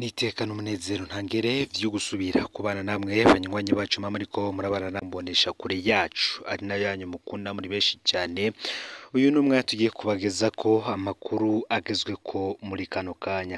N'iteka n'umunezero ntangere vyo gusubira kubana namwe banywanyi bacu mama ariko murabana nambonesha kure yacu ari nayo yanyu mukunda muri benshi cyane. Uyu ni umwanya tugiye kubagezako amakuru agezweko muri kano kanya,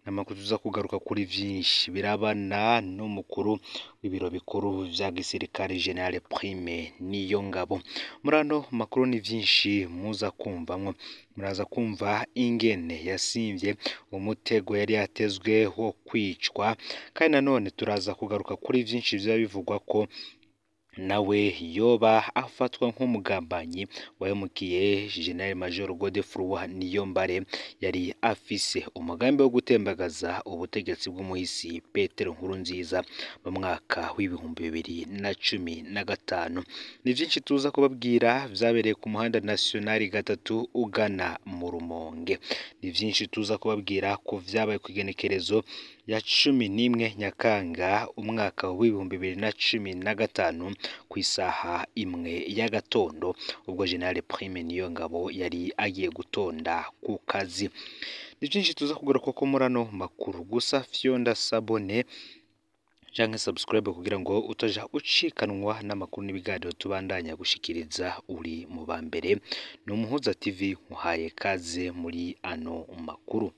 amakuru tuza kugaruka kuri vyinshi birabana n'umukuru w'ibiro bikuru vya gisirikare General Prime Niyongabo. Muri ano makuru ni vyinshi muza kumvamwo, muraza kumva ingene yasimvye umutego yari yatezwe wo kwicwa, kandi nanone turaza kugaruka kuri vyinshi vyoba bivugwa ko nawe yoba afatwa nk'umugambanyi wahemukiye General Major Godefroid Niyombare yari afise umugambi wo gutembagaza ubutegetsi bw'umuhisi Petero Nkurunziza mu mwaka w'2015. Ni vyinshi tuza kubabwira vyabereye ku muhanda National 3 ugana mu Rumonge. Ni vyinshi tuza kubabwira ko vyabaye kw'igenekerezo ya 11 Nyakanga umwaka w'2015 kw'isaha 1 y'agatondo, ubwo General Prime Niyongabo yari agiye gutonda ku kazi. Ni vyinshi tuza kugaruka ko muri ano makuru, gusa fyonda sabone canke subscribe kugira ngo utaja ucikanwa n'amakuru n'ibiganiro tubandanya gushikiriza uri mu ba mbere. Ni Umuhuza TV nkuhaye kaze muri ano makuru.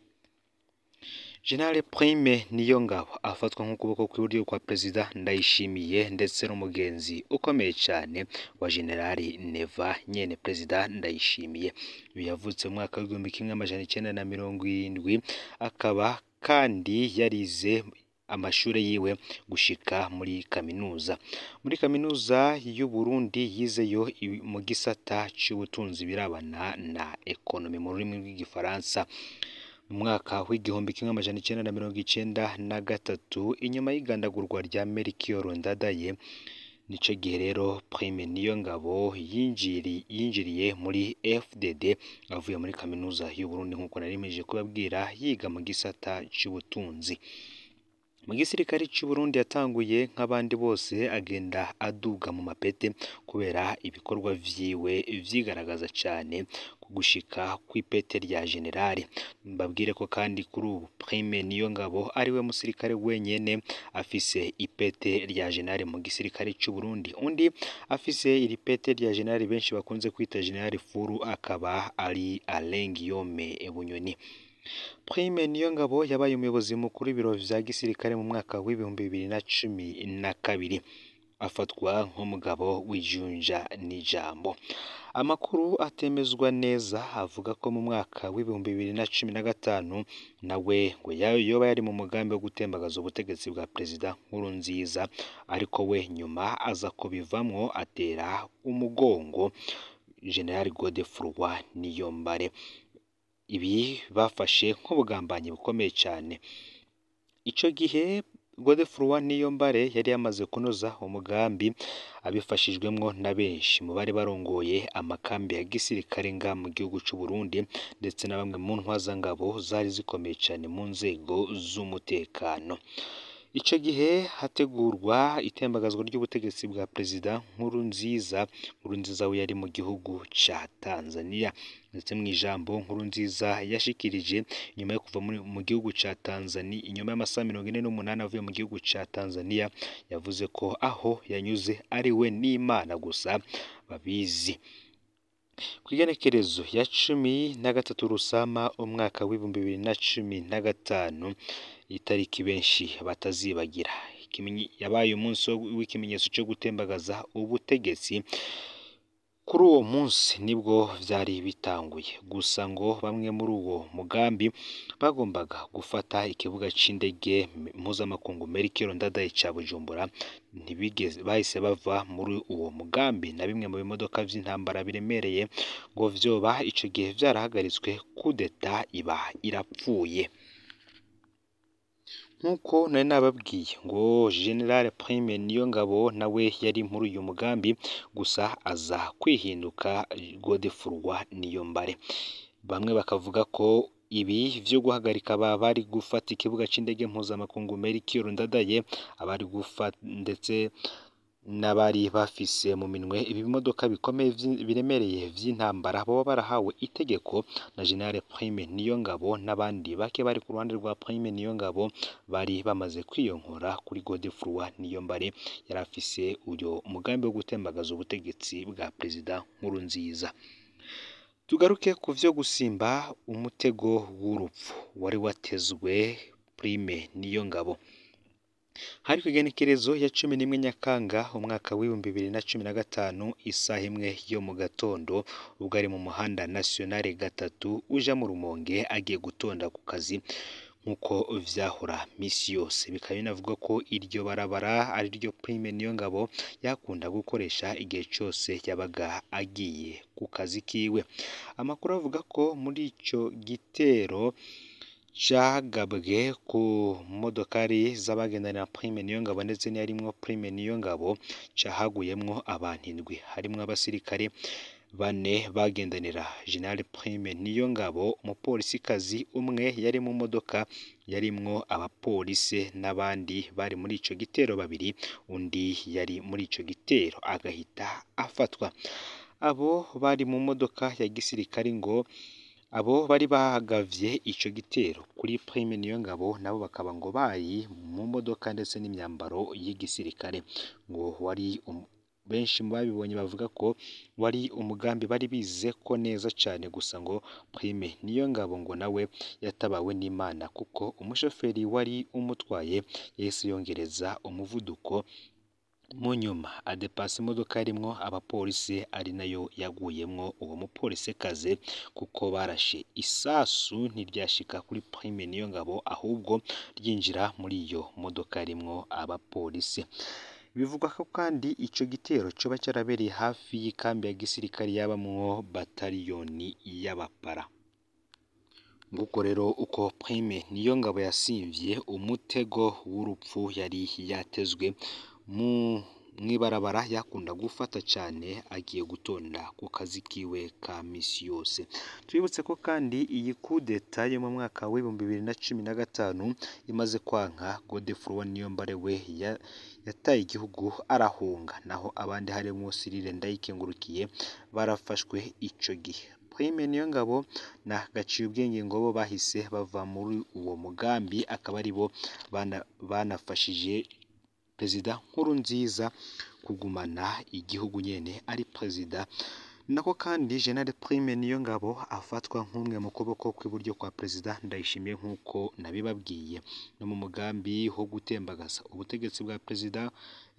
General Prime Niyongabo afatwa nk'ukuboko kw'iburyo kwa Perezida Ndayishimiye ndetse n'umugenzi ukomeye cyane wa General Neva nyene Perezida Ndayishimiye. Uyu yavutse mu mwaka w'1970, akaba kandi yarize amashure yiwe gushika muri kaminuza. Muri kaminuza y'u Burundi yizeyo mu gisata c'ubutunzi birabana na ekonomi mu rurimi rw'igifaransa. Mu mwaka w'1993 inyuma y'igandagurwa rya Melchior Ndadaye, nico gihe rero Prime Niyongabo yinjiriye muri FDD avuye muri kaminuza y'u Burundi nk'uko nari mpejeje kubabwira, yiga mu gisata c'ubutunzi. Mu gisirikare c'u Burundi yatanguye nk'abandi bose agenda aduga mu mapete kubera ibikorwa vyiwe vyigaragaza cane gushika kw'ipete rya generali. Mbabwire ko kandi kuri ubu Prime Niyongabo ariwe musirikare wenyene afise ipete rya generali mu gisirikare c'u Burundi. Undi afise iri pete rya generali benshi bakunze kwita generali Furu akaba ari Alain Guillaume Bunyoni. Prime Niyongabo yabaye umuyobozi mukuru w'ibiro vya gisirikare mu mwaka w'2012, afatwa nk'umugabo w'ijunja n'ijambo. Amakuru atemezwa neza avuga ko mu mwaka w'2015 nawe ngo yoba yari mu mugambi wo gutembagaza ubutegetsi bwa Perezida Nkurunziza, ariko we nyuma aza kubivamwo atera umugongo General Godefroid Niyombare. Ibi bafashe nk'ubugambanyi bukomeye cyane. Ico gihe Godefroid Niyombare yari yamaze kunoza umugambi abifashijwemwo na benshi mu bari barongoye amakambi ya gisirikare nga mu gihugu c'u Burundi ndetse na bamwe mu ntwazangabo zari zikomeye cyane mu nzego z'umutekano. Ico gihe hategurwa itembagazwa ry'ubutegetsi bwa Perezida Nkurunziza. Nkurunziza we yari mu gihugu ca Tanzania, ndetse mu ijambo Nkurunziza yashikirije nyuma yo kuva mu gihugu ca Tanzania, inyuma y'amasaha 48 avuye mu gihugu ca Tanzania, yavuze ko aho yanyuze ari we n'Imana gusa babizi. Kw'igenekerezo ya 13 Rusama umwaka w'2015, itariki benshi batazibagira, yabaye umunsi w'ikimenyetso cyo gutembagaza ubutegetsi. Kuri uwo munsi nibwo vyari bitanguye, gusa ngo bamwe muri uwo mugambi bagombaga gufata ikibuga c'indege mpuzamakungu Melchior Ndadaye ca Bujumbura, ntibigeze bahise bava muri uwo mugambi na bimwe mu bimodoka vy'intambara biremereye ngo vyoba ico gihe vyarahagaritswe, kudeta iba irapfuye. Nk'uko nari nababwiye ngo General Prime Niyongabo nawe yari muri uyu mugambi, gusa aza kwihinduka Godefroid Niyombare. Bamwe bakavuga ko ibi vyo guhagarika aba bari gufata ikibuga c'indege mpuzamakungu Melchior Ndadaye, abari gufata ndetse n'abari bafise mu minwe ibimodoka bikomeye biremereye vy'intambara boba barahawe itegeko na General Prime Niyongabo n'abandi bake bari ku ruhande rwa Prime Niyongabo bari bamaze kwiyonkora kuri Godefroid Niyombare yari afise uyo mugambi wo gutembagaza ubutegetsi bwa Perezida Nkurunziza. Tugaruke ku vyo gusimba umutego w'urupfu wari watezwe Prime Niyongabo. Hari kw'igenekerezo ya 11 Nyakanga umwaka w'2015 isaha imwe yo mu gatondo ubwo ari mu muhanda Nationale 3 uja mu Rumonge agiye gutonda ku kazi nk'uko vyahora misi yose. Bikaba binavuga ko iryo barabara ari ryo Prime Niyongabo yakunda gukoresha igihe cose yabaga agiye ku kazi kiwe. Amakuru avuga ko muri ico gitero cagabwe ku modokari z'abagendanira Prime Niyongabo ndetse n'iyarimwo Prime Niyongabo cahaguyemwo abantu 7 harimwo abasirikare 4 bagendanira General Prime Niyongabo, umupolisikazi umwe yari mu modoka yarimwo abapolisi n'abandi bari muri ico gitero 2, undi yari muri ico gitero agahita afatwa. Abo bari mu modoka ya gisirikare ngo abo bari bagavye ico gitero kuri Prime Niyongabo nabo bakaba ngo bari mu modoka ndetse n'imyambaro y'igisirikare. Ngo wari benshi mu babibonye bavuga ko wari umugambi bari bize ko neza cane, gusa ngo Prime Niyongabo ngo nawe yatabawe n'Imana kuko umushoferi wari umutwaye yahise yongereza umuvuduko mu nyuma adepasa imodoka yarimwo abapolisi ari nayo yaguyemwo uwo mupolisikazi kuko barashe isasu ntiryashika kuri Prime Niyongabo ahubwo ryinjira muri iyo modoka yarimwo abapolisi. Bivugwa ko kandi ico gitero coba carabereye hafi y'ikambi ya gisirikare yabamwo bataliyoni y'abapara. Nguko rero uko Prime Niyongabo yasimvye umutego w'urupfu yari yatezwe mu mw'ibarabara yakunda gufata cane agiye gutonda ku kazi kiwe ka misi yose. Twibutse ko kandi iyi kudeta yo mu mwaka w'2015 imaze kwanka, Godefroid Niyombare we yataye igihugu arahunga, naho abandi harimwo Cyril Ndayikengurukiye barafashwe ico gihe. Prime Niyongabo na Gaciyubwenge ngo bo bahise bava muri uwo mugambi, akaba aribo banafashije Perezida Nkurunziza kugumana igihugu nyene ari perezida. Nako kandi General Prime Niyongabo afatwa nk'umwe mu kuboko kw'iburyo kwa Perezida Ndayishimiye nk'uko nabibabwiye. No mu mugambi wo gutembagaza ubutegetsi bwa Perezida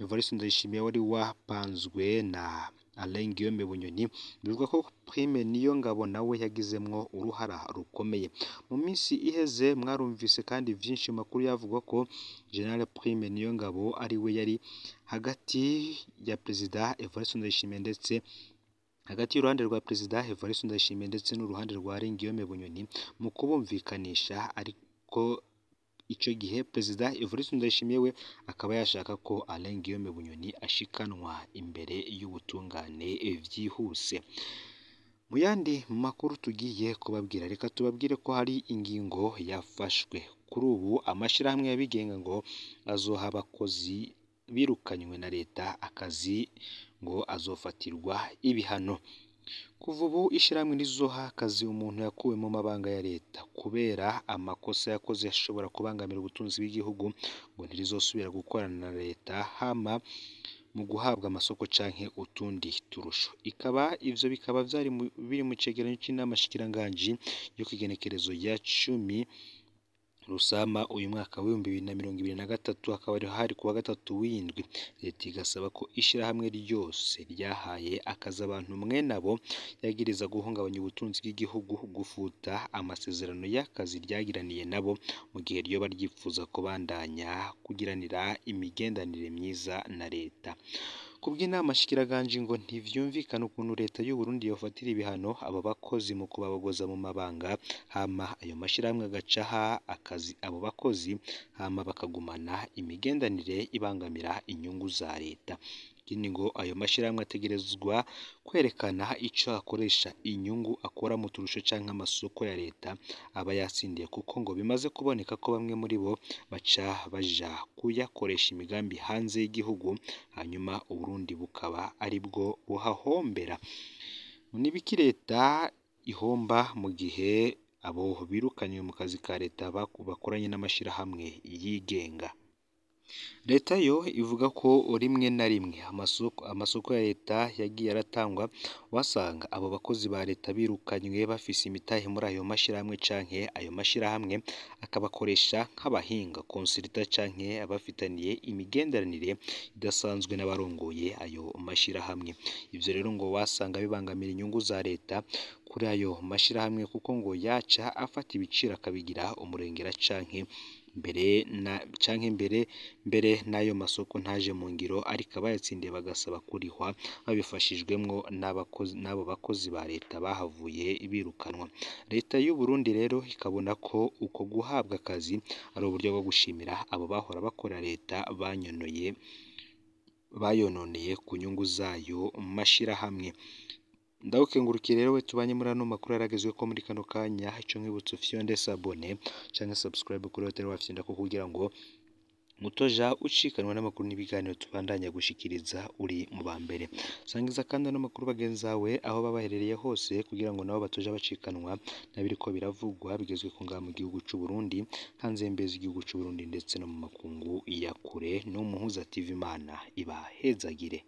Evariste Ndayishimiye wari wapanzwe na Alain Guillaume Bunyoni, bivugwa ko Prime Niyongabo nawe yagizemwo uruhara rukomeye. Mu minsi iheze mwarumvise kandi vyinshi mu makuru yavugwa ko General Prime Niyongabo ari we yari hagati ya Perezida Evariste Ndayishimiye ndetse hagati y'uruhande rwa Perezida Evariste Ndayishimiye ndetse n'uruhande rwa Alain Guillaume Bunyoni mu kubumvikanisha, ariko ico gihe Perezida Evariste Ndayishimiye we akaba yashaka ko Alain Guillaume Bunyoni ashikanwa imbere y'ubutungane vyihuse. Mu yandi makuru tugiye kubabwira, reka tubabwire ko hari ingingo yafashwe. Kuri ubu amashirahamwe y'abigenga ngo azoha abakozi birukanywe na leta akazi ngo azofatirwa ibihano. Kuva ubu ishirahamwe rizoha akazi umuntu yakuwe mu mabanga ya leta kubera amakosa yakoze ashobora kubangamira ubutunzi bw'igihugu ngo ntirizosubira gukorana na leta hama mu guhabwa amasoko canke utundi turusho. Ikaba ivyo bikaba vyari biri mu cegeranyo c'inama shikiranganji yo kw'igenekerezo ya 10 Rusama uyu mwaka w'2023, akaba ari hari kuwa 3 w'indwi. Leta igasaba ko ishirahamwe ryose ryahaye akazi abantu mwene abo yagiriza guhungabanya ubutunzi bw'igihugu gufuta amasezerano y'akazi ryagiraniye nabo mu gihe ryoba ryipfuza kubandanya kugiranira imigenderanire myiza na leta. Kubw'inama shikiranganji ngo ntivyumvikana ukuntu leta y'u Burundi yofatira ibihano abo bakozi mu kubabogoza mu mabanga, hama ayo mashirahamwe agaca aha akazi abo bakozi hama bakagumana imigenderanire ibangamira inyungu za leta. Ikindi ngo ayo mashirahamwe ategerezwa kwerekana ico akoresha inyungu akora mu turusho canke amasoko ya leta aba yatsindiye, kuko ngo bimaze kuboneka ko bamwe muri bo baca baja kuyakoresha imigambi hanze y'igihugu, hanyuma Uburundi bukaba aribwo buhahombera. Nibiki leta ihomba mu gihe abo birukanywe mu kazi ka leta bakoranye n'amashirahamwe yigenga? Leta yo ivuga ko rimwe na rimwe amasoko ya leta yagiye aratangwa, wasanga abo bakozi ba leta birukanywe bafise imitahe muri ayo mashirahamwe canke ayo mashirahamwe akabakoresha nk'abahinga consultant canke abafitaniye imigenderanire idasanzwe n'abarongoye ayo mashirahamwe. Ivyo rero ngo wasanga bibangamira inyungu za leta kuri ayo mashirahamwe, kuko ngo yaca afata ibiciro akabigira umurengera canke mbere na canke mbere n'ayo masoko ntaje mu ngiro, ariko abayatsindiye bagasaba kurihwa babifashijwemwo n'abo bakozi ba leta bahavuye birukanwa. Leta y'u Burundi rero ikabona ko uko guhabwa akazi ari uburyo bwo gushimira abo bahora bakora leta bayononeye ku nyungu zayo mashirahamwe. Ndagukengurukiye rero we tubanye muri ano makuru yaragezweko muri kano kanya. Ico nkwibutsa, ufyonde s'abonner canke subscribe kuri hoteli wafyondako kugira ngo mutoja ucikanwa n'amakuru n'ibiganiro tubandanya gushikiriza uri mu ba mbere. Sangiza kandi ano makuru bagenzi bawe aho baba baherereye hose, kugira ngo nabo batoja bacikanwa n'abiriko biravugwa bigezweko ngaha mu gihugu c'u Burundi, hanze y'imbibe z'igihugu c'u Burundi ndetse no mu makungu ya kure. No Muhuza TV, Imana ibahezagire.